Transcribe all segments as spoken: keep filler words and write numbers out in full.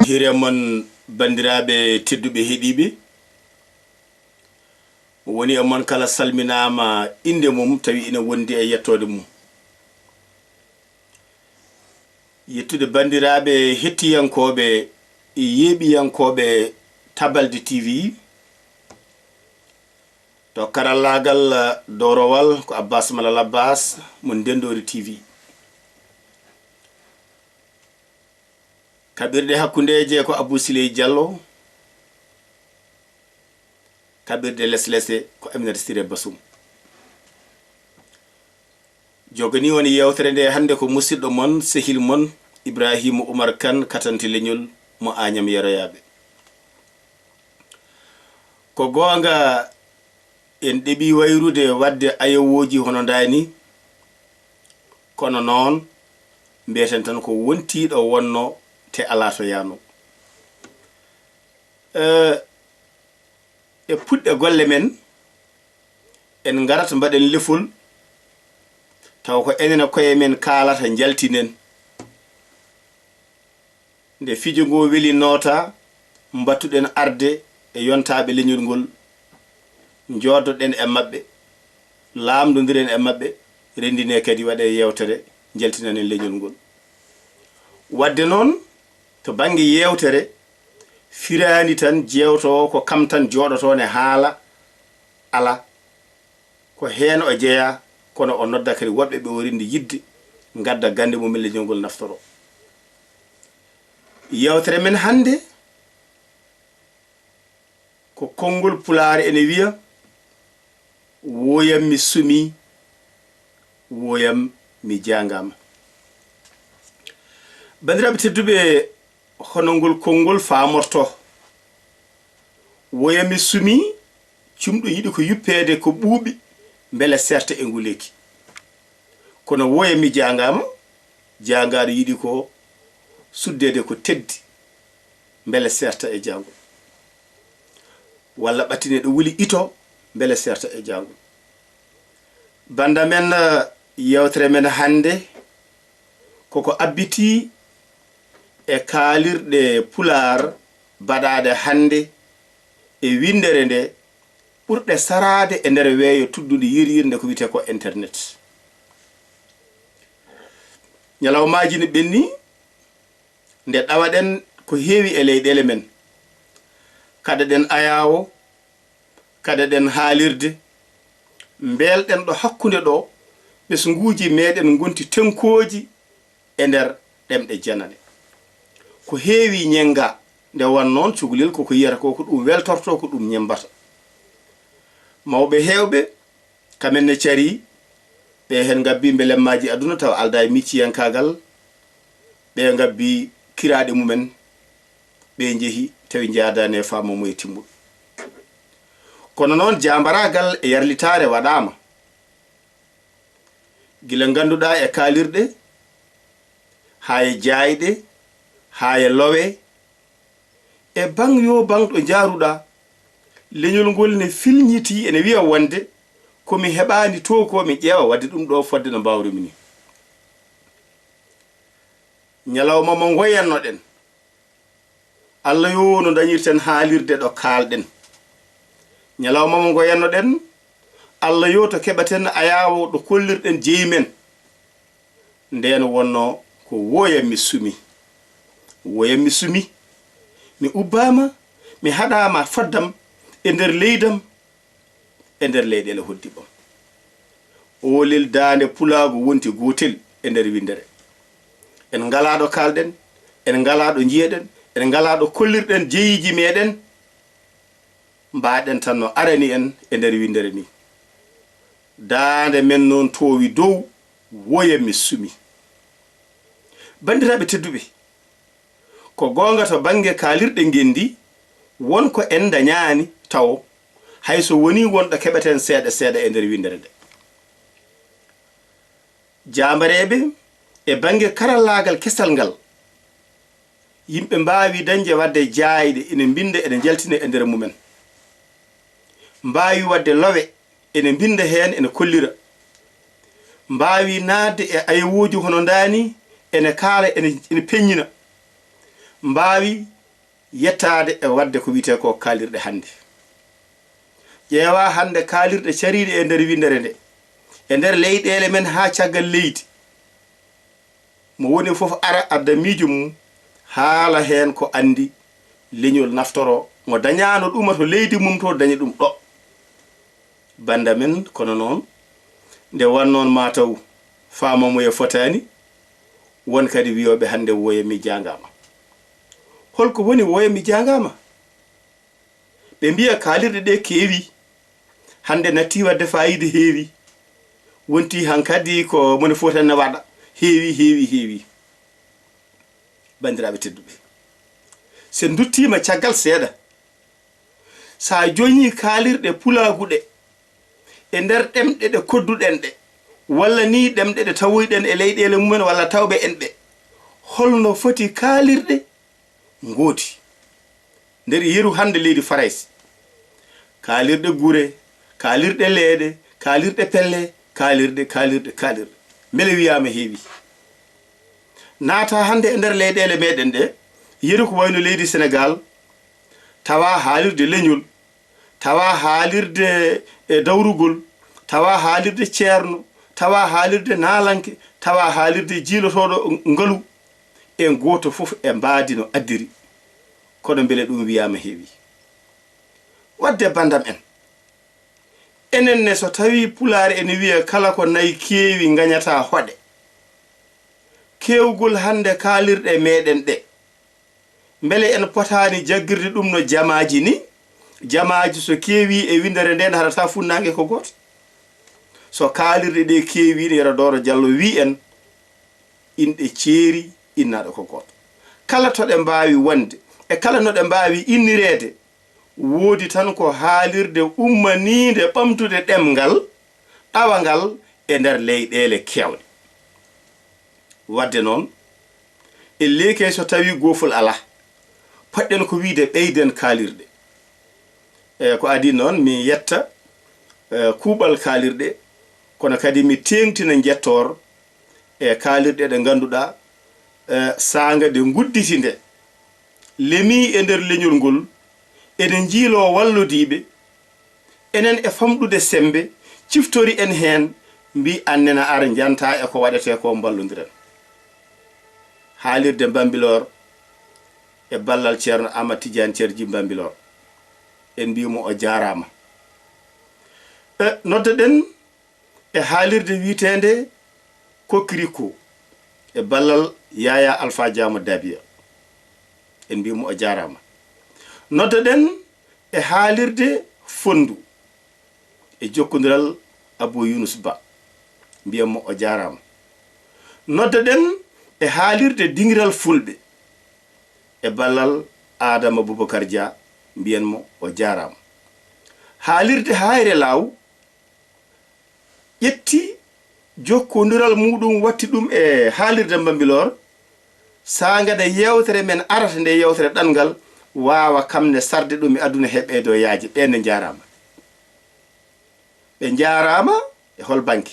Hiire mon, banndiraaɓe tedduɓe heɗiiɓe, woni e mon kala salminaama innde mum, tawi ina wondi e yettoode mum. Yettude banndiraaɓe hettiyankooɓe e yeeɓiyankooɓe Tabalde T V, to karallaagal, eh, doorowal ko Abbas Malal Abbas mo Ndendoori T V. Kaɓirɗe hakkundeeje ko Abou Siley Diallo, kaɓirɗe leslese ko Aminata Siré Basum. Joganii on yeewtere nde hannde ko musidɗo mon, sehil mon, Ibrahima Oumar Kane, katanti leñol mo Añam Yeroyaaɓe. Ko goonga, en ɗeɓii wayrude waɗde ayewooji hono ndaa ni, kono noon, mbiyeten tan ko wontii ɗo wonnoo te alaa to yahnoo. Eh, e puɗɗe golle men, en ngarat mbaɗen lefol, tawa ko enen e koye men kaalata, njaltinen. Nde fijo ngo weli noota, mbattuɗen arde e yontaaɓe leñol ngol, njoodoɗen e maɓɓe, laamdondiren e maɓɓe, renndine kadi waɗe yeewtere, njaltinanen leñol ngol. Waɗde noon, to bannge yeewtere, firaani tan jeewtoowo ko kam tan jooɗotoo ne haala, alaa, ko heen o jeyaa, kono o nodda kadi woɗɓe ɓe o renndi yiɗde, ngadda gannde mum e leñol ngol naftoroo. Yeewtere men hannde ko konngol Pulaar ene wiya, "Wooyam mi sumii, wooyam mi jaangaama." Banndiraaɓe tedduɓe, hono ngol konngol faamortoo. Wooyam mi sumii, cumɗo yiɗi ko yuppeede ko ɓuuɓi, mbele seerta e nguleeki. Kono wooyam mi jaangaama, jaangaaɗo yiɗi ko suddeede ko teddi, mbele seerta e jaangol. Walla ɓattine ɗo wuli ito, mbele seerta e jaangol. Bannda men, eh, yeewtere men hannde koko abbitii e kaalirɗe Pulaar baɗaaɗe hannde e winndere nde, ɓurɗe saraade e nder weeyo tuddunde yiryirnde ko wiyetee ko internet. Ñalawmaaji ne ɓenni, nde ɗawaɗen ko heewi e leyɗeele men. Kaɗaɗen ayaawo, kaɗaɗen haalirde, mbelɗen ɗo hakkunde ɗo ɓesnguuji meɗen ngonti tenkooji e nder ɗemɗe janane. Ko heewi ñennga, nde won noon cukalel koko yiyata ko, ko ɗum weltorto, ko ɗum ñemmbata. Mawɓe heewɓe, kamen ne carii, ɓe heen ngabbii mbelemmaaji aduna tawa aldaa e micciyankaagal, ɓe ngabbii kiraaɗe mumen, ɓe njehi tawi njaadaani e faamamo e timmuɗo. Kono noon, jaambaraagal e yarlitaare waɗaama. Gila ngannduɗaa e kaalirɗe, haa e jaayɗe, haa e lowe, e baŋ yoo baŋ ɗo njaaruɗaa, leñol ngol ne filñitii ene wiya wonde ko mi heɓaani to ko mi ƴeewa waɗde ɗum ɗo fodde no mbaawrumi ni. Ñalawma mo ngoyannoɗen, Allah yo no dañirten haalirde ɗo kaalɗen. Ñalawma mo ngoyannoɗen, Allah yo to keɓaten ayaawo ɗo kollirɗen jeyi men. Ndeen wonnoo ko woyam mi sumi. Woyam mi sumi. Mi ubbaama, mi haɗaama faddam e nder leydam, e nder leyɗeele hoddibam. Oolel daande pulaagu wonti gootel e nder winndere. En ngalaa ɗo kaalɗen, en ngalaa ɗo njiyeɗen, en ngalaa ɗo kollirɗen jeyiiji meɗen. Mbaaɗen tan no arani en e nder winndere ni. Daande men noon toowi dow, woya mi sumi. Banndiraaɓe tedduɓe, ko goonga to bannge kaalirɗe ngenndi, won ko en ndañaani tawo, hay so wonii won ɗo keɓeten seeɗa seeɗa e nder winndere nde. Jaambareeɓe e bannge karallaagal kesal ngal, yimɓe mbaawi dañde waɗde jaayɗe ene mbinnda ene njaltina e nder mumen. Mbaawi waɗde lowe ene mbinnda heen ene kollira. mbaawi naatde e ayewooji hono ndaani, ene kaala, ene, ene peññina, mbaawi yettaade e waɗde ko wiyetee ko kaalirɗe hannde. Ƴeewa hannde kaalirɗe cariiɗe e nder winndere nde, e nder leyɗeele men haa caggal leydi. Mo woni fof ara adda miijo mum, haala heen ko anndi, leñol naftoro, mo dañaano ɗuma to leydi mum to, daña ɗum ɗo. Bannda men, kono noon, nde wannoon maa taw faamamuya fotaani, won kadi wiyooɓe hannde woya mi jaangaama. Holko woni woya mi jaangaama? Ɓe mbiya kaalirɗe ɗe keewi, hannde natti waɗde faayiida heewi, wonti hankadi ko mone fof tan ne waɗa, heewi, heewi, heewi. Banndiraaɓe tedduɓe, so en nduttiima caggal seeɗa, so a joñii kaalirɗe pulaagu ɗe e nder ɗemɗe ɗe kodduɗen ɗe, walla ni ɗemɗe ɗe tawoyɗen e leyɗeele mumen walla tawɓe en ɓe, holno foti kaalirɗe ngoodi? Nder yeru hannde leydi Farayse, kaalirɗe gure, kaalirɗe leeɗe, kaalirɗe pelle, kaalirɗe, kaalirɗe, kaalirɗe. Mbele wiyaama heewi? Naata hannde e nder leyɗeele meɗen ɗe, yeru ko wayno leydi Senegaal, tawa haalirde leñol, tawa haalirde e dawrugol, tawa haalirde ceerno, tawa haalirde naalanke, tawa haalirde jiilotooɗo ngalu, e gooto fof e mbaadi no addiri. Kono mbele ɗum wiyaama heewi? Waɗde banndam en, enen ne, so tawii Pulaar ene wiya kala ko nayi keewi ngañata hoɗe, keewgol hannde kaalirɗe meɗen ɗe, mbele en potaani jaggirde ɗum no jamaaji ni? Jamaaji so keewi e winndere nde, ne haɗata funnaange ko gooto. So kaalirɗe ɗe keewi, ne Yero Dooro Jallo wii en, inɗe ceeri, innaaɗo ko gooto. Kala to ɗe mbaawi wonde, e kala no ɗe mbaawi innireede, woodi tan ko haalirde ummaniinde ɓamtude ɗemngal, ɗawangal e nder leyɗeele keewɗe. Waɗde noon, e leekey so tawii goofol alaa, poɗɗen ko wiyde ɓeyden kaalirɗe. E ko adii noon, mi yetta, e, kuuɓal kaalirɗe, kono kadi mi teeŋtina njettoor e kaalirɗe ɗe ngannduɗaa, e, saanga nde ngudditi nde, lemii e nder leñol ngol, ene njiiloo wallodiiɓe, enen e famɗude semmbe, ciftori en heen, mbii annen a ar njantaa e ko waɗetee ko, mballondiren. Haalirde Mbambilor e ballal Ceerno Aamadu Tijaan Carji Mbambilor, en mbii mo o jaaraama. E, noddoɗen e haalirde wiyeteende Kokkirikko e ballal Yaya Alfa Jaamo Dabiya. En mbii mo o jaaraama. Noddoɗen e haalirde Fonndu e jokkondiral Abou Younouss Ba. Mbiyen mo o jaaraama. Noddoɗen e haalirde Dingiral Fulɓe e ballal Adama Boubacar Dia. Mbiyen mo o jaaraama. Haalirde Haayre Laaw ƴetti jokkondiral muuɗum, watti ɗum e haalirde Mbambilor, saanga nde yeewtere men arata, nde yeewtere ɗanngal, waawa kam ne sarde ɗum e aduna he ɓeydoo yaaji. Ɓeen ne njaaraama. Ɓe njaaraama e hol banke?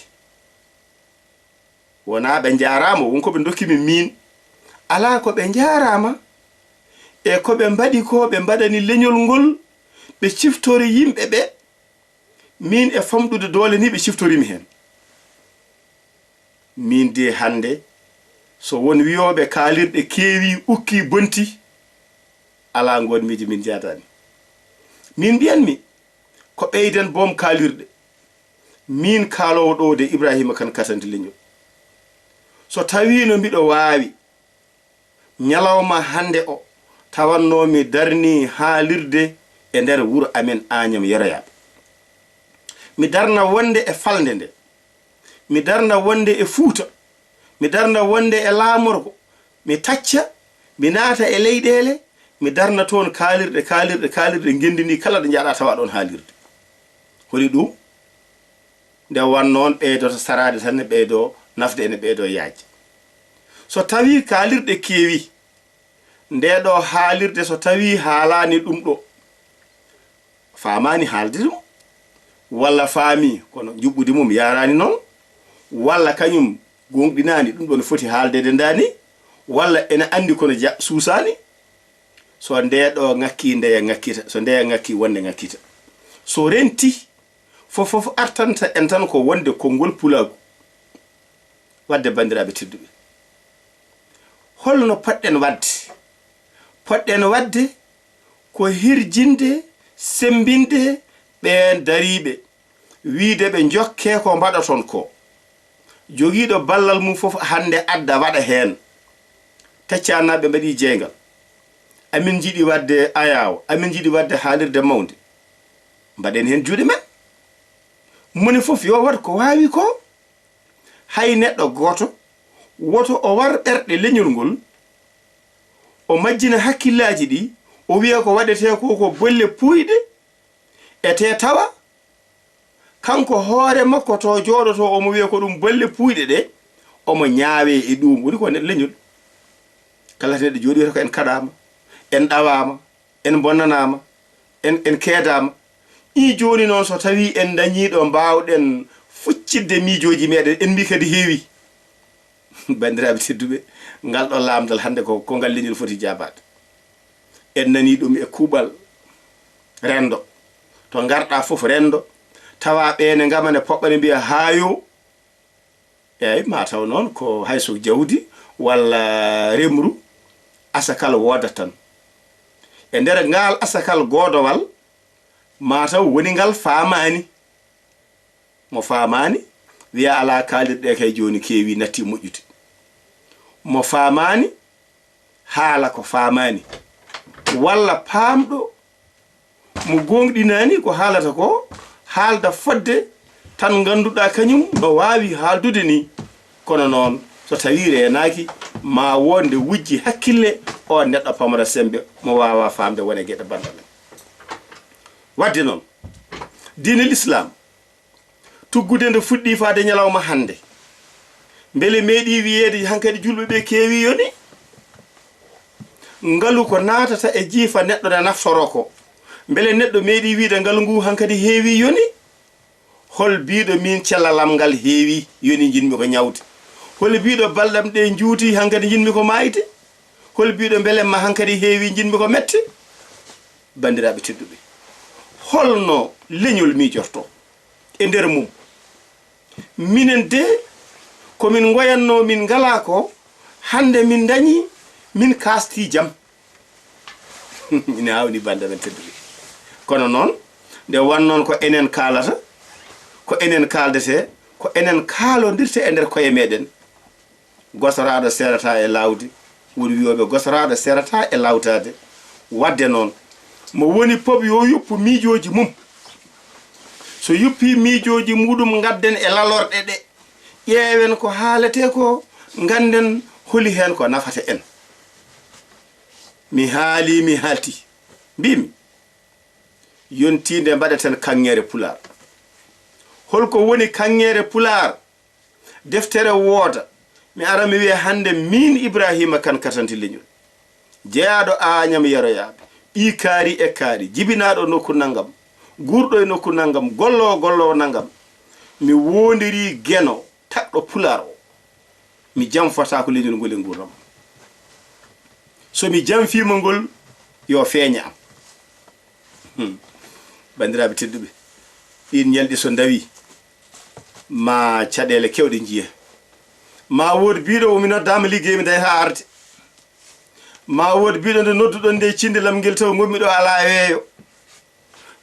Wonaa ɓe njaaraama, won ko ɓe ndokki min miin. Alaa, ko ɓe njaaraama e ko ɓe mbaɗi ko, ɓe mbaɗani leñol ngol, ɓe ciftori yimɓe ɓe. Miin e famɗude doole ni ɓe ciftori mi heen. Miin de hannde, so won wiyooɓe kaalirɗe keewi, ukki, bonti, alaa ngoon miijo min njaadaani. Min mbiyanmi, ko ɓeyden boom kaalirɗe. Miin kaaloowo ɗo de Ibrahima Kan Kasante Leñol. So tawiino mbiɗo waawi, ñalawma hannde o, tawatnoo mi darnii haalirde e nder wuro amen Aañam Yeroyaaɓe. Mi darna wonde e falnde nde. Mi darna wonde e Fuuta. Mi darna wonde e laamorgo. Mi tacca, mi naata e leyɗeele, mi darna toon kaalirɗe, kaalirɗe, kaalirɗe ngenndi ndi kala ɗo njaaɗa tawa ɗoon haalirde. Holi ɗum? Nde wannoon ɓeydoto saraade tan, ne ɓeydoo nafde, ene ɓeydoo yaajde. So tawii kaalirɗe keewi, nde ɗo haalirde so tawii haalaani ɗum ɗo, faamaani haalde ɗum, walla faami kono njuɓɓudi mum yaaraani noon, walla kañum gooŋɗinaani, ɗum ɗoon foti haaldeede ndaa ni, walla ene anndi kono ja-, suusaani. So ndeeɗo ŋakki, ndeya ŋakkita, so ndeya ŋakki, wonde ŋakkita. So renti, fof fof artanta en tan ko wonde konngol pulaagu. Wadde, banndiraaɓe tedduɓe, holno poɗɗen waɗde? Poɗɗen waɗde ko hirjinde, semmbinde ɓeen dariiɓe, wiide ɓe njokkee ko mbaɗoton ko. Jogiiɗo ballal mum fof hannde adda waɗa heen. Taccaanaaɓe mbaɗii jeeyngal. Amin njiɗi waɗde ayaawo, amin njiɗi waɗde haalirde mawnde. Mbaɗen heen juuɗe men. Moni fof yo waɗ ko waawi ko. Hay neɗɗo gooto, woto o war ɓerɗe leñol ngol, o majjina hakkillaaji ɗi, o wiya ko waɗetee ko, ko bolle puuyɗe, e te tawa kanko hoore makko to jooɗoto, omo wiya ko ɗum bolle puuyɗe ɗe, omo ñaawee e ɗum. Woni ko neɗɗo leñol. Kala neɗɗo jooɗi wiyata ko en kaɗaama, en ɗawaama, en bonnanaama, en, en keedaama. Ii jooni noon, so tawii en ndañii ɗo mbaawɗen fuccitde miijooji meeɗen, en mbii kadi heewi. Banndiraaɓe tedduɓe, ngal ɗo laamndal hannde ko, ko ngal leñol foti jaabaade. En nanii ɗum e kuuɓal renndo. To ngarɗaa fof renndo, tawa ɓeene ngama ne poɓɓa ne mbiya haayo. Eey, ma taw noon ko hay so jawdi walla remru, asakal woodat tan. E nder ngaal asakal goodowal, ma taw woni ngal faamaani. Mo faamaani, wiya alaa, kaalirɗe kay jooni keewi, natti moƴƴude. Mo faamaani, haala ko faamaani. Walla paamɗo mo gooŋɗinaani ko haalata ko, haalda fodde tan ngannduɗaa kañum no waawi haaldude ni. Kono noon, so tawii reenaaki, ma wood nde wujji hakkille, oon neɗɗo pamara semmbe mo waawaa faamde won e geɗe banndam en. Wadde noon, diine Lislaam, tuggude nde fuɗɗii faade ñalawma hannde, mbele meeɗii wiyeede hankadi julɓe ɓe keewi yoni? Ngalu ko naatata e jiifa neɗɗo na naftoro ko. Mbele neɗɗo meeɗii wiide ngalu ngu hankadi heewi yoni? Hol biiɗo miin cellal am ngal heewi, yoni njiɗmi ko ñawde? Hol biiɗo balɗe am ɗe njuuti, hankadi njiɗmi ko maayde? Hol biiɗo mbele ma hankadi heewi, njiɗmi ko mette? Banndiraaɓe tedduɓe, holno leñol miijorto e nder mum? Minen de, ko min ngoyatnoo, min ngalaa ko, hannde min ndañi, min kaastii jam. Ina haawni bannde men tedduɓe. Kono noon, nde won noon ko enen kaalata, ko enen kaaldetee, ko enen kaalondirta e nder koye meɗen. Gosoraaɗo seerataa e laawde, woni wiyooɓe gosoraaɗo seerataa e laawtaade. Wadde noon, mo woni pop yo yoppu miijooji mum. So yoppii miijooji muɗum, ngadden e lalorɗe ɗe, ƴeewen ko haaletee ko, ngannden holi heen ko nafata en. Mi haalii, mi haaltii, mbiimi, yontii nde mbaɗeten kaŋŋeere Pulaar. Holko woni kaŋŋeere Pulaar? Deftere wooda, mi ara mi wiya hannde miin Ibraahiima Kan Katanti Leñol, jeyaaɗo Aañam Yeroyaaɓe, ɓii Kaari e Kaari, jibinaaɗo nokku nanngam, guurɗo e nokku nanngam, golloowo golloowo nanngam, mi woondirii Geno, taƴɗo Pulaar o, mi janfotaako leñol ngol e nguurndam. So mi janfiima ngol, yo feeña am. Hmm. Banndiraaɓe tedduɓe, ɗiin ñalɗi so ndawii, ma caɗeele keewɗe njiye. Ma wood biiɗo, o mi noddaama liggey, mi dayata arde. Ma wood biiɗo, nde nodduɗon nde cindi lam ngel, taw ngonmi ɗo alaa weeyo.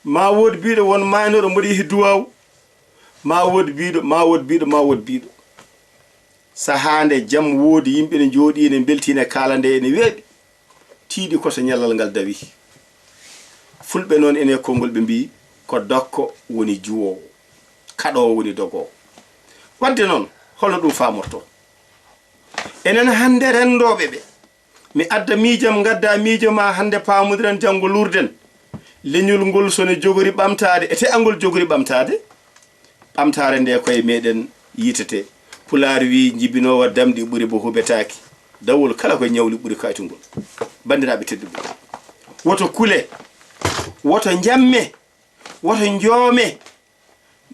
Ma wood biiɗo, won maaynooɗo mboɗo yehi duwaaw. Ma wood biiɗo, ma wood biiɗo, ma wood biiɗo. Sahaa nde jam woodi, yimɓe ne njooɗii, ne mbeltii, ne kaala nde, ene weeɓi. Tiiɗi ko so ñallal ngal dawi. Fulɓe noon, ene konngol ɓe mbii, ko dokko woni juwoowo, kaɗoowo woni dogoowo. Wadde noon, holno ɗum faamortoo? Enen hannde renndooɓe ɓe, mi adda miijam, ngadda miijo ma, hannde paamondiren, janngo luurden. Leñol ngol so ne jogori ɓamtaade, e te angol jogori ɓamtaade, ɓamtaare nde koye meɗen yitete. Pulaar wii, njibinoowo damɗi ɓuri bo huɓetaaki. Dawol kala ko ñawli ɓuri kaytungol. Banndiraaɓe tedduɓe, woto kule, woto njamme, woto njoome,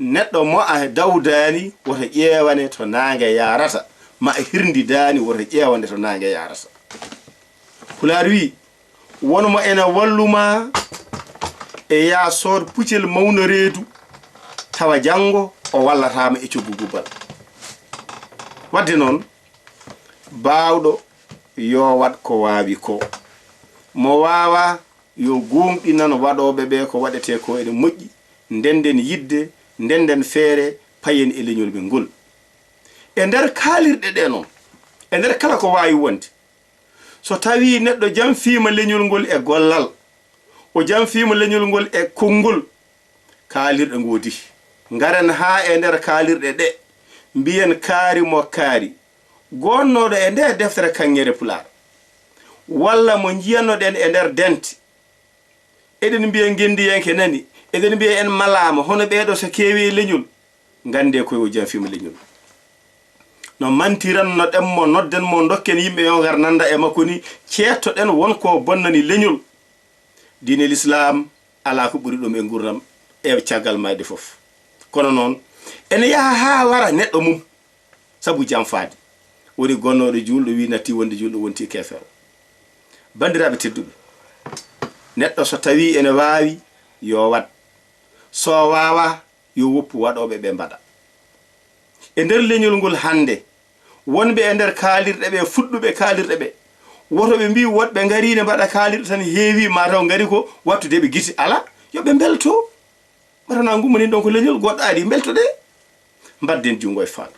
Neɗɗo mo a dawdaani, woto ƴeewane to naange yaarata, ma a hirndidaani, woto ƴeewande to naange yaarata. Pulaar wii, won mo ena wallu ma e yaa sood pucel mawno reedu, tawa janngo o wallataa ma e coggu gubbal. Wadde noon, baawɗo yo waɗ ko waawi koo. Mo waawaa yo goongɗinan waɗooɓe ɓe ko waɗetee koo ene moƴƴi, ndenden yiɗde, ndenden feere, payen e leñol men ngol. E nder kaalirɗe ɗee noon, e nder kala ko waawi wonde, so tawii neɗɗo janfiima leñol ngol e gollal, o janfiima leñol ngol e konngol, kaalirɗe ngoodi. Ngaren haa e nder kaalirɗe ɗe, mbiyen kaari mo kaari, gonnooɗo e ndee deftere Kaŋŋeere Pulaar, walla mo njiyannoɗen e nder dente. Eɗen mbiya ngenndiyanke nani, eɗen mbiya en malaama, hono ɓeeɗo so keewi e leñol, nganndee koye o janfiima leñol. No mantirannoɗen mo, nodden mo, dokken yimɓe yo ngar nannda e makko ni, ceettoɗen won ko bonnani leñol. Diine Lislaam alaa ko ɓuri ɗum e nguurndam e caggal mayde fof. Kono noon, ene yaha haa wara neɗɗo mum, sabu janfaade. Woni gonnooɗo juulɗo wi natti wonde juulɗo wonti keefeero. Banndiraaɓe tedduɓe, neɗɗo so tawii ene waawi, yo waɗ. So waawaa, yo woppu waɗooɓe ɓe mbaɗa. E nder leñol ngol hannde, wonɓe e nder kaalirɗe ɓe, fuɗɗuɓe kaalirɗe ɓe, woto ɓe mbii woɗɓe ngarii ne mbaɗa kaalirɗe tan heewi, maa taw ngari ko wattude ɓe gite. Alaa, yo ɓe mbelto. Wata na ngummaniɗon ko leñol, goɗɗo ari, mbeltoɗee. Mbadden junngo e faandu.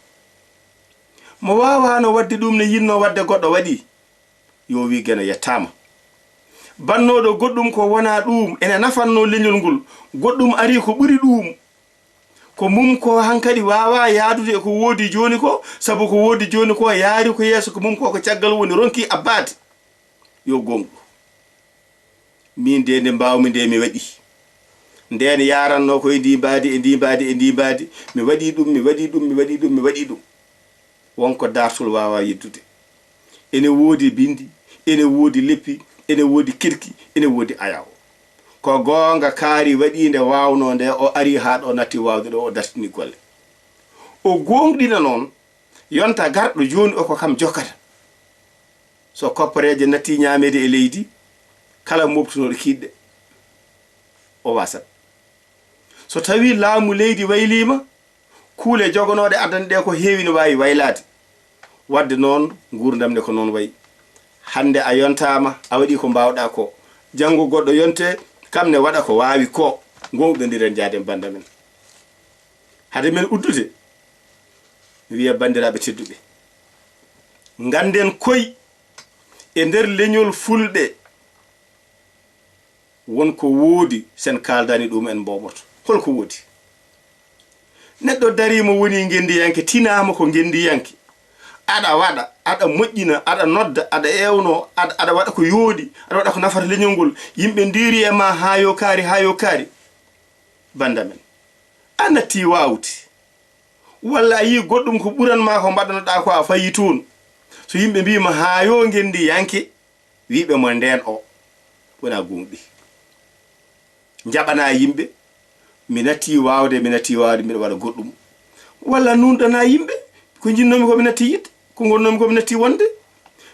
Mo waawaano waɗde ɗum ne yinnoo waɗde goɗɗo waɗi, yo wi Geno yettaama. Bannooɗo goɗɗum ko wonaa ɗuum, ene nafannoo leñol ngol, goɗɗum ari ko ɓuri ɗuum. Ko mum ko hankadi waawaa yahdude e ko woodi jooni ko, sabu ko woodi jooni ko yaari ko yeeso, ko mum ko ko caggal woni ronki abbaade. Yo goongɗu. Miin de nde mbaawmi nde mi waɗi. Ndeen yaarannoo ko e ndi mbaadi, e ndi mbaadi, e ndi mbaadi. Mi waɗi ɗum, mi waɗi ɗum, mi waɗi ɗum, mi waɗi ɗum. Won ko daartol waawaa yeddude. Ene woodi binndi, ene woodi leppi, ene woodi kirki, ene woodi ayaawo. Ko goonga kaari waɗiinde waawnoo nde o ari haa ɗo natti waawde ɗo o dartini golle. O goongɗina noon, yonta garɗo jooni o ko kam jokkata. So koppareeje natti ñaameede e leydi, kala mooɓtunooɗo kiiɗɗe, o waasat. So tawii laamu leydi wayliima, kuule jogonooɗe addani ɗe ko heewi no waawi waylaade. Waɗde noon, nguurndam ne ko noon wayi. Hannde a yontaama, a waɗii ko mbaawɗaa ko. Janngo goɗɗo yonte, kam ne waɗa ko waawi ko. Ngoowɗondiren njaaden bannda men. Hade men uddude, mi wiya banndiraaɓe tedduɓe, ngannden koy e nder leñol Fulɓe, won ko woodi, sen kaaldaani ɗum en mboomoto. Hol ko woodi? Neɗɗo dariima woni ngenndiyanke, tinaama ko ngenndiyanke. Aɗa waɗa, aɗa moƴƴina, aɗa nodda, aɗa eewnoo, aɗa, aɗa waɗa ko yooɗi, aɗa waɗa ko nafata leñol ngol. Yimɓe ndiiri e ma haa yo kaari, haa yo kaari. Bannda men, a nattii waawde. Walla a yii goɗɗum ko ɓuran ma ko mbaɗanoɗaa ko a fayi toon. So yimɓe mbii ma haa yo ngenndiyanke, wiiɓe mo ndeen o wona goongɗi. Njaɓanaa yimɓe, mi nattii waawde, mi nattii waawde, mbiɗa waɗa goɗɗum. Walla nuunɗanaa yimɓe, ko njinnoomi ko mi nattii yiɗde, ko ngonnoomi ko mi nattii wonde.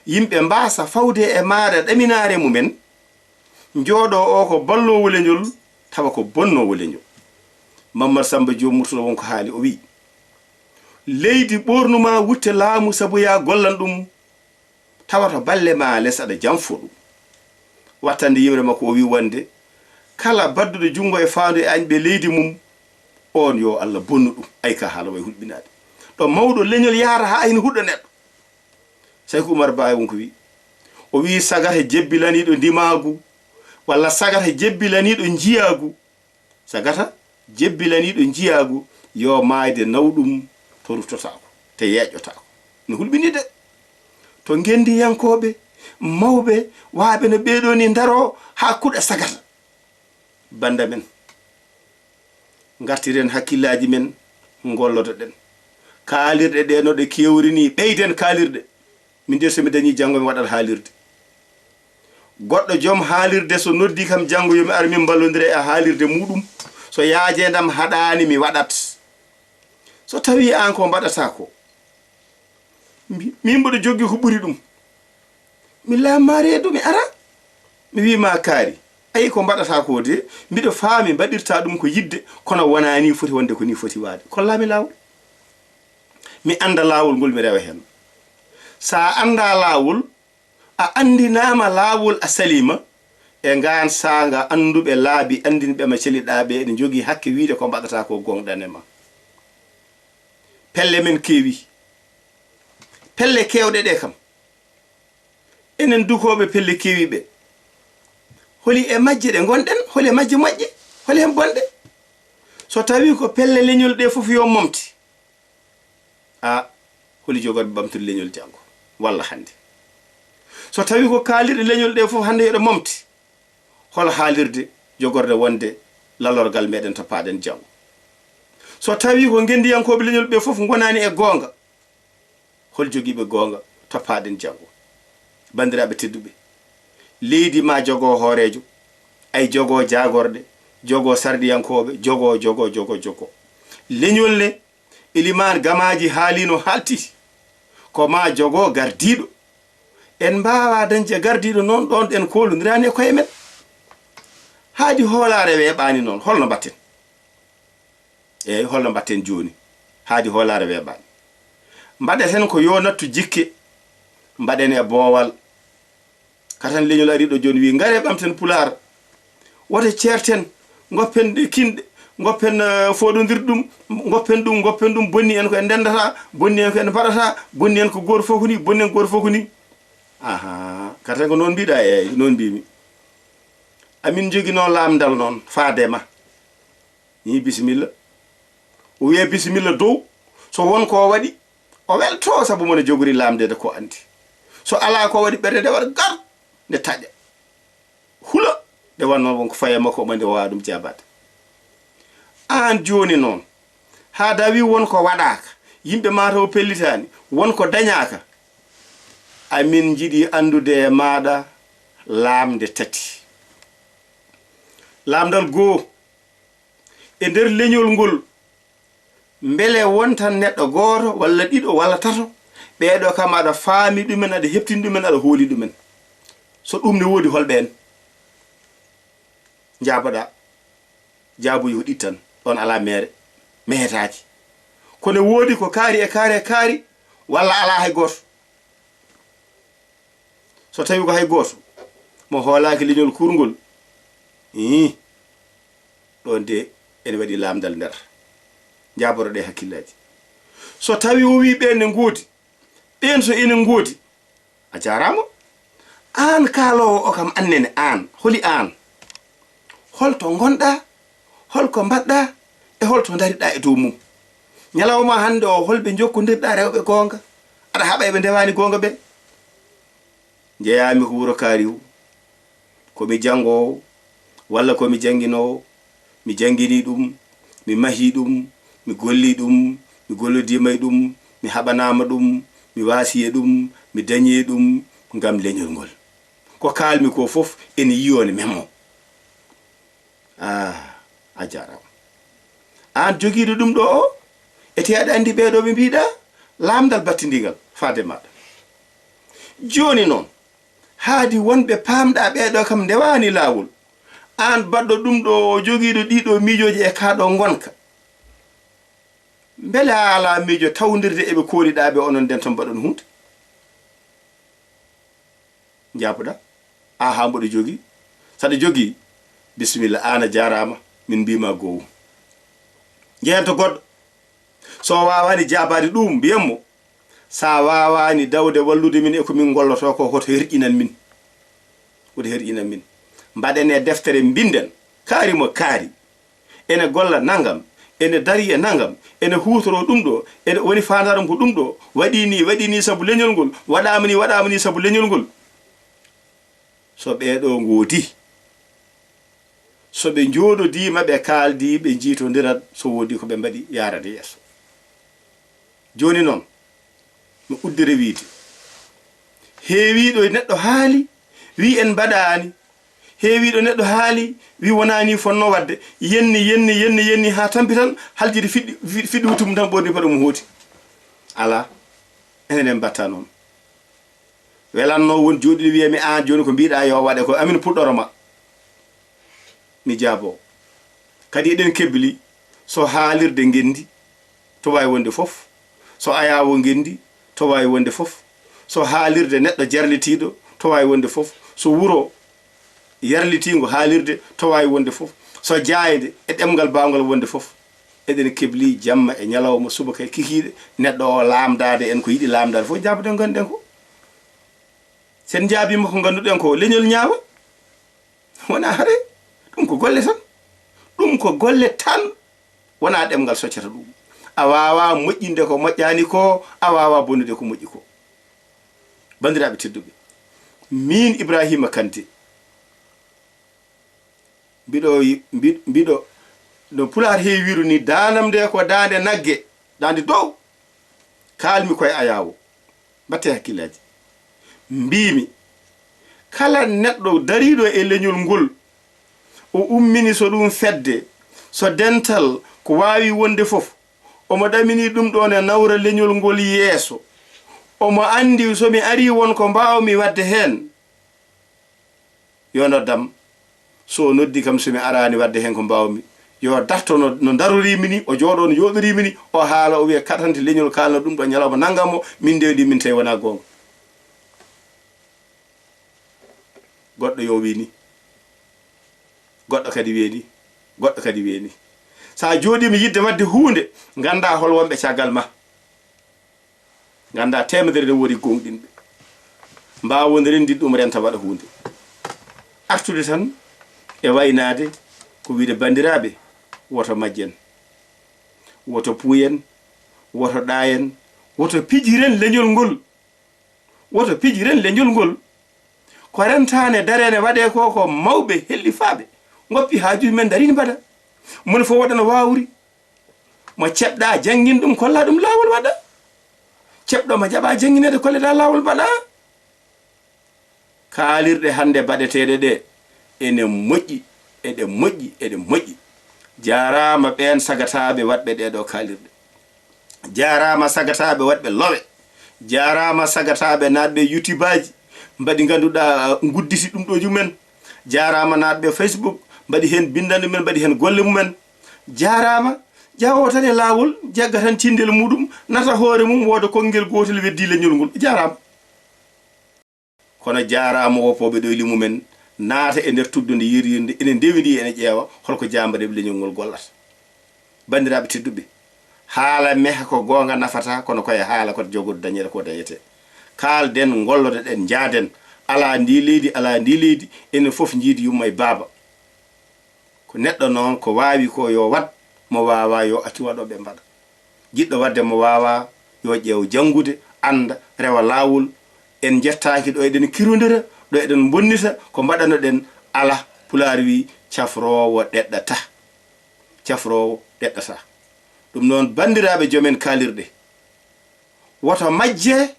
Yimɓe mbaasa fawde e maaɗa ɗaminaare mumen, njooɗo o ko balloowo leñol, tawa ko bonnoowo leñol. Mammar Samba Joom Murtala won ko haali, o wiyi, leydi ɓoornu ma wutte laamu sabu ya gollan ɗum, tawata balle ma les aɗa janfo ɗum. Wattande yimre makko o wi wonde, kala badduɗo junngo e faandu e añɓe leydi mum, oon yo Allah bonnu ɗum. Ay ka haala way hulɓinaade. Ɗo mawɗo leñol yahata haa hino huɗɗa neɗɗo. Sayku Umar Ba won ko wi. O wi sagata jebbilaniiɗo ndimaagu, walla sagata jebbilaniiɗo njiyaagu. Sagata jebbilaniiɗo njiyaagu, yo maayde nawɗum to ruttotaako, te yeeƴotaako. No hulɓini de. To ngenndiyankooɓe, mawɓe, waaɓe no ɓeeɗoo ni ndaroo haa kuɗa sagata. Bannda men, ngartiren hakkillaaji men, ngollodoɗen. Kaalirɗe ɗe no ɗe keewri ni, ɓeyden kaalirɗe. Min de so mi dañii janngo mi waɗat haalirde. Goɗɗo joom haalirde so noddi kam janngo yo mi ar min mballondira e haalirde muɗum. So yaajeendam haɗaani mi waɗat. So tawii aan ko mbaɗataa ko, mbi-, min mboɗo jogii ko ɓuri ɗum. Mi laama reedu, mi ara, mi wii ma kaari. Ayi ko mbaɗataa ko de, mbiɗo faami mbaɗirtaa ɗum ko yiɗde, kono wonaa nii foti wonde ko nii foti waade. Kollaa mi laawol. Mi annda laawol ngol mi rewa heen. So a anndaa laawol, a anndinaama laawol a saliima, e ngaan saanga annduɓe laabi anndinɓe ma celiɗaa ɓe eɗe njogii hakke wiide ko mbaɗataa ko goongɗan e ma. Pelle men keewi. Pelle keewɗe ɗe kam. Enen dukooɓe pelle keewi ɓe. Holi e majje ɗe ngonɗen, holi e majje moƴƴe, holi heen bonɗe. So tawii ko pelle leñol ɗe fof yo momte. A, holi jogorɓe ɓamtude leñol janngo walla hannde? So tawii ko kaalirɗe leñol ɗe fof hannde yo ɗe momte, hol haalirde jogorde wonde lalorgal meɗen to paaɗen janngo? So tawii ko ngenndiyankooɓe leñol ɓe fof ngonaani e goonga, hol jogiiɓe goonga to paaɗen janngo? Banndiraaɓe tedduɓe, leydi ma jogo hooreejo, ay jogo jaagorɗe, jogo sarɗiyankooɓe, jogo, jogo, jogo, jogo. Leñol ne, Elimaan Gamaaji haalino haalti, ko ma jogo gardiiɗo. En mbaawaa dañde gardiiɗo noon ɗoon ɗen koolondirani e koye men. Haadi hoolaare weeɓaani noon, holno mbaɗten? Eey, holno mbaɗten jooni? Haadi hoolaare weeɓaani. Mbaɗeten ko yo nattu jikke, mbaɗen e boowal. Katan leñol ari ɗo jooni wi, "Ngare ɓamten Pulaar. Wote ceerten, ngoppen ɗe kinɗe, ngoppen, eh, fooɗondirde ɗum, ngoppen ɗum, ngoppen ɗum, bonni en ko en ndenndata, bonni en ko en mbaɗata, bonni en ko gooto fof ko ni, bonni en ko gooto fof ko ni." Aha, katan ko noon mbiɗa, eey, noon mbimi. Amin njoginoo laamndal noon, faade ma. Ni bisimilla. O wiya bisimilla dow. So won ko o waɗi, o welto sabu mo ne jogori laamndeede ko anndi. So alaa ko o waɗi, ɓernde nde waɗa gar, nde taƴa. Hula, nde wannoo won ko faye makko, omo nde waawa ɗum jaabaade. Aan jooni noon, haa dawi won ko waɗaaka, yimɓe maa taw pellitaani, won ko dañaaka. Amin njiɗi anndude e maaɗa laamnde tati. Laamndal goo, e nder leñol ngol, mbele wontan neɗɗo gooto walla ɗiɗo walla tato, ɓeeɗo kam aɗa faami ɗumen, aɗa heɓtini ɗumen, aɗa hooli ɗumen? So ɗum ne woodi, hol ɓeen? Njaaboɗaa. Jaabuji ko ɗiɗi tan, ɗoon alaa meere, mehetaaki. Kono woodi ko kaari e kaari e kaari, walla alaa hay gooto. So tawii ko hay gooto mo hoolaaki leñol kuurngol, ii, ɗoon de ene waɗi laamndal nder. Njaaboro ɗe hakkillaaji. So tawii o wii ɓeen ne ngoodi, ɓeen so ene ngoodi, a jaaraama. Aan kaaloowo o kam, annene aan, holi aan? Hol to ngonɗaa? Hol ko mbaɗɗaa? E hol to ndariɗaa e dow mum? Ñalawma hannde o, hol ɓe njokkondirɗaa rewɓe goonga? Aɗa haɓa e ɓe ndewaani goonga ɓe? Njeyaami ko wuro Kaariw. Ko mi janngoowo, walla ko mi jannginoowo? Mi janngini ɗum, mi mahi ɗum, mi golli ɗum, mi gollodiima e ɗum, mi haɓanaama ɗum, mi waasi e ɗum, mi dañi e ɗum ngam leñol ngol. Ko kaalmi ko fof ene yiyoo ne memmoo. Ah, a jaaraama. Aan jogiiɗo ɗum ɗo o, ete aɗa anndi ɓee ɗo ɓe mbiɗa laamndal battindiingal faade maaɗa. Jooni noon, haadi wonɓe paamɗa ɓee ɗo kam ndewaani laawol. Aan baɗɗo ɗum ɗo o, jogiiɗo ɗii ɗo miijooji e kaa ɗo ngonka. Mbele a alaa miijo tawndirde e ɓe kooliɗaa ɓe, onon nden tan mbaɗon huunde? Njaaboɗaa. Aha, mboɗo jogii. Saɗa jogii, bisimilla, aan a jaaraama, min mbiima goowu. Njehen to goɗɗo. So o waawaani jaabaade ɗum, mbiyen mo, so a waawaani dawde wallude min e ko min ngollotoo ko, hoto herƴinan min. Hoto herƴinan min. Mbaɗen e deftere, mbinden, kaari mo kaari. Ene golla nangam, ene darii e nangam, ene huutoroo ɗum ɗo, ene woni faandaare mum ko ɗum ɗo, waɗii nii, waɗii nii sabu leñol ngol, waɗaama nii, waɗaama nii sabu leñol ngol. So ɓee ɗo ngoodi, so ɓe njooɗodiima, ɓe kaaldi, ɓe njiitondirat, so woodi ko ɓe mbaɗi, yaarata yeeso. Jooni noon, mi uddere wiide, heewiiɗo e neɗɗo haali, wii en mbaɗaani, Heewiiɗo neɗɗo haali, wi wonaa nii fonnoo waɗde. Yenni, yenni, yenni, yenni, haa tampi tan, haljiti fiɗɗi, fi-, fiɗɗi hutum tan, ɓorni paɗe mum hooti. Alaa. Enen en mbaɗta noon. Welannoo won jooɗiiɗo wiya mi, "Aan jooni ko mbiɗaa yo waɗe ko, amin puɗɗoro ma." Mi jaaboo. Kadi eɗen kebli, so haalirde ngenndi, to waawi wonde fof. So ayaawo ngenndi, to waawi wonde fof. So haalirde neɗɗo jarlitiiɗo, to waawi wonde fof. So wuro yarlitiingo haalirde, to waawi wonde fof. So jaaynde e ɗemngal baawngal wonde fof. Eɗen kebli jamma e ñalawma, subaka e kikiiɗe, neɗɗo o laamdaade en ko yiɗi laamdaade fof, jaaboɗen ko ngonɗen ko. Sen njaabiima ko ngannduɗen ko, leñol ñaawa. Wonaa hare, ɗum ko golle tan. Ɗum ko golle tan. Wonaa ɗemngal soccata ɗum. A waawaa moƴƴinde ko moƴƴaani ko, a waawaa bonnude ko moƴƴi ko. Banndiraaɓe tedduɓe, miin Ibraahiima Kante, mbiɗo, mbi-, mbiɗo, no Pulaar heewiru ni, daandam nde ko daande nagge, daande dow. Kaalmi koye ayaawo. Mbaɗte hakkillaaji. Mbiimi, kala neɗɗo dariiɗo e leñol ngol, o ummini so ɗum fedde, so dental, ko waawi wonde fof, omo ɗamini ɗum ɗoon e nawra leñol ngol yeeso. Omo anndi so mi arii won ko mbaawmi waɗde heen, yo noddam. So o noddi kam, so mi araani waɗde heen ko mbaawmi, yo darto no, no daroriimi ni, o jooɗoo no jooɗoriimi ni, o haala, o wiya, "Katante leñol kaalno ɗum ɗo ñalawma nanngam o, min ndewdi min tawi wonaa goonga." Goɗɗo yo wi ni, goɗɗo kadi wiya ni, goɗɗo kadi wiya ni. So a jooɗiima yiɗde waɗde huunde, nganndaa hol wonɓe caggal ma. Nganndaa teemedere ne woodi gooŋɗinɓe. Mbaawon renndi ɗum renta waɗa huunde. Artude tan e waynaade ko wiide banndiraaɓe, woto majjen, woto puuyen, woto ɗaayen, woto pijiren leñol ngol. Woto pijiren leñol ngol. Ko rentaane dareene waɗee ko, ko mawɓe hellifaaɓe ngoppi haajuuji men ndarini mbaɗa. Moni fof waɗa no waawri. Mo ceɓɗa janngin ɗum, kolla ɗum laawol waɗa. Ceɓɗo mo jaɓa janngineede, kolleɗa laawol mbaɗa. Kaalirɗe hannde baɗeteeɗe ɗe ene moƴƴi, eɗe moƴƴi, eɗe moƴƴi. Jaaraama ɓeen sagataaɓe waɗɓe ɗee ɗoo kaalirɗe. Jaaraama sagataaɓe waɗɓe lowe. Jaaraama sagataaɓe naatɓe YouTube aji, mbaɗi ngannduɗaa ngudditi ɗum ɗo jumen. Jaaraama naatɓe Facebook, mbaɗi heen binndannde mumen, mbaɗi heen golle mumen. Jaaraama jahoowo tan e laawol, jagga tan cinndel muɗum, nata hoore mum, wooda konngel gootel, weddii leñol ngol. Jaaraama. Kono jaaraama woppooɓe ɗoyli mumen, naata e nder tuddu nde yiryirnde, ene ndewidi, ene ƴeewa holko jaambareeɓe leñol ngol gollata. Banndiraaɓe tedduɓe, haala meha ko goonga nafata, kono ko e haala ko jogori dañeede ko dañetee. Kaalden, ngollodoɗen, njaaden. Alaa ndii leydi, alaa ndii leydi, enen fof njiidi yumma e baaba. Ko neɗɗo noon, ko waawi ko yo waɗ, mo waawaa yo accu waɗooɓe mbaɗa. Jiɗɗo waɗde mo waawaa yo ƴeew janngude, annda, rewa laawol. En njettaaki ɗo eɗen kirondira, ɗo eɗen mbonnita, ko mbaɗanoɗen alaa. Pulaar wii, "Cafroowo ɗeɗɗata." Cafroowo ɗeɗɗata. Ɗum noon, banndiraaɓe joomen kaalirɗe, woto majje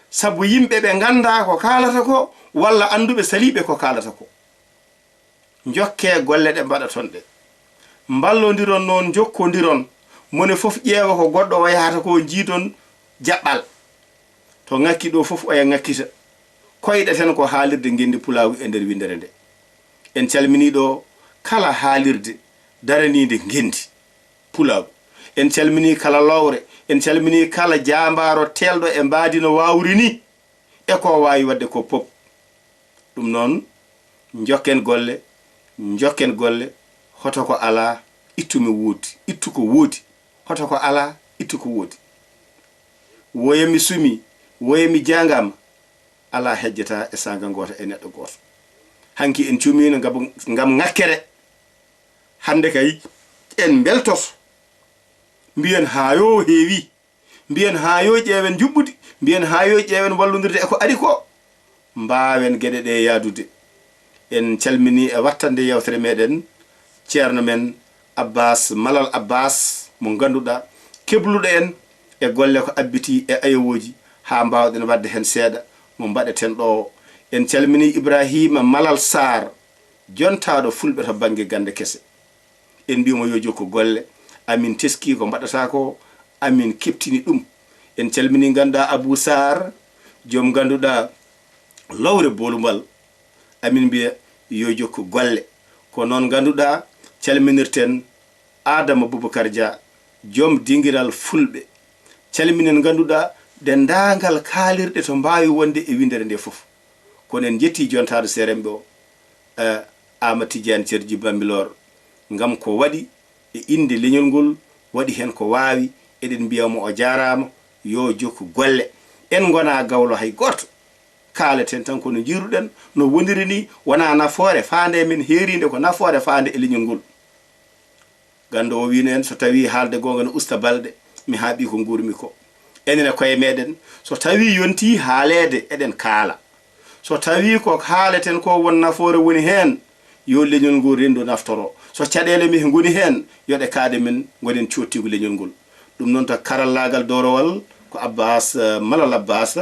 sabu yimɓe ɓe nganndaa ko kaalata ko, walla annduɓe saliiɓe ko kaalata ko. Njokkee golle ɗe mbaɗaton ɗe. Mballondiron noon, njokkondiron. Mone fof ƴeewa ko goɗɗo o yahata ko, njiidon jaɓɓal. To ŋakki ɗo fof, oya ŋakkita. Koyɗeten ko haalirde ngenndi pulaagu e nder winndere nde. En calminii ɗo kala haalirde daraniinde ngenndi pulaagu. En calminii kala lowre, en calminii kala jaambaaro teelɗo e mbaadi no waawri ni, e ko waawi waɗde ko pop. Ɗum noon, njokken golle, njokken golle, hoto ko alaa, ittu mi woodi, ittu ko woodi, hoto ko alaa, ittu ko woodi. Woya mi sumi, woya mi jaangaama, alaa hejjata e saanga ngoota e neɗɗo gooto. Hanki en cumiino ngam, ngam ŋakkere. Hannde kay, en mbeltoto. Mbiyen haa yo heewi. Mbiyen haa yo ƴeewen njuɓɓudi. Mbiyen haa yo ƴeewen wallondirde e ko ari ko. Mbaawen geɗe ɗe yaadude. En calminii e wattande yeewtere meɗen ceerno men Abbas, Malal Abbas, mo ngannduɗaa kebluɗo en e golle ko abbitii e ayewooji haa mbaawɗen waɗde heen seeɗa mo mbaɗeten ɗo. En calminii Ibraahiima Malal Saar, jontaaɗo fulɓe to bannge gannde kese. En mbi'imo yo jokku golle, amin teskii ko mbaɗataa ko, amin keɓtini ɗum. En calminii ngannduɗaa Abuu Saar, joom ngannduɗaa lowre Boolumbal, amin mbiya yo jokku golle. Ko noon ngannduɗaa calminirten Aadama Bubakar Dia, joom dingiral fulɓe. Calminen ngannduɗaa denndaangal kaalirɗe to mbaawi wonde e winndere nde fof. Kono en njettii jontaaɗo seeremɓe o, eh, Aamadu Tijjaani Carji Bambilor, ngam ko waɗi e innde leñol ngol, waɗi heen ko waawi, eɗen mbiya mo o jaaraama, yo jokku golle. En ngonaa gawlo hay gooto. Kaaleten tan ko no njiiruɗen, no woniri ni, wonaa nafoore faande e men heeriinde, ko nafoore faande e leñol ngol. Ganndo o wiino en, so tawii haalde goonga no usta balɗe, mi haaɓii ko nguurmi ko. Enen e koye meɗen, so tawii yontii haaleede, eɗen kaala. So tawii ko haaleten ko won nafoore woni heen, yo leñol ngol renndu naftoro. So caɗeele men ngoni heen, yo ɗe kaade men, ngonen coottiigu leñol ngol. Ɗum noon, to karallaagal doorowal ko Abbas, eh, Malal Abbas,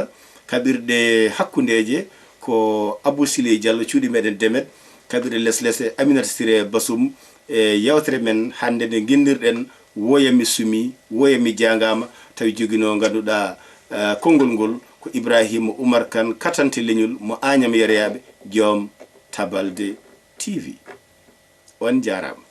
kaɓirɗe hakkundeeje ko Abou Siley Diallo, cuuɗi meɗen Demet, kaɓirɗe les les e Aminata Siré Basum. E yewtere men hannde nde nginndirɗen Woya mi sumi, woya mi jaangaama, tawi joginoo ngannduɗaa, eh, konngol ngol ko Ibrahima Oumar Kane, katante leñol mo Agnam Yereyaaɓe, joom Tabalde T V. On jaaraama.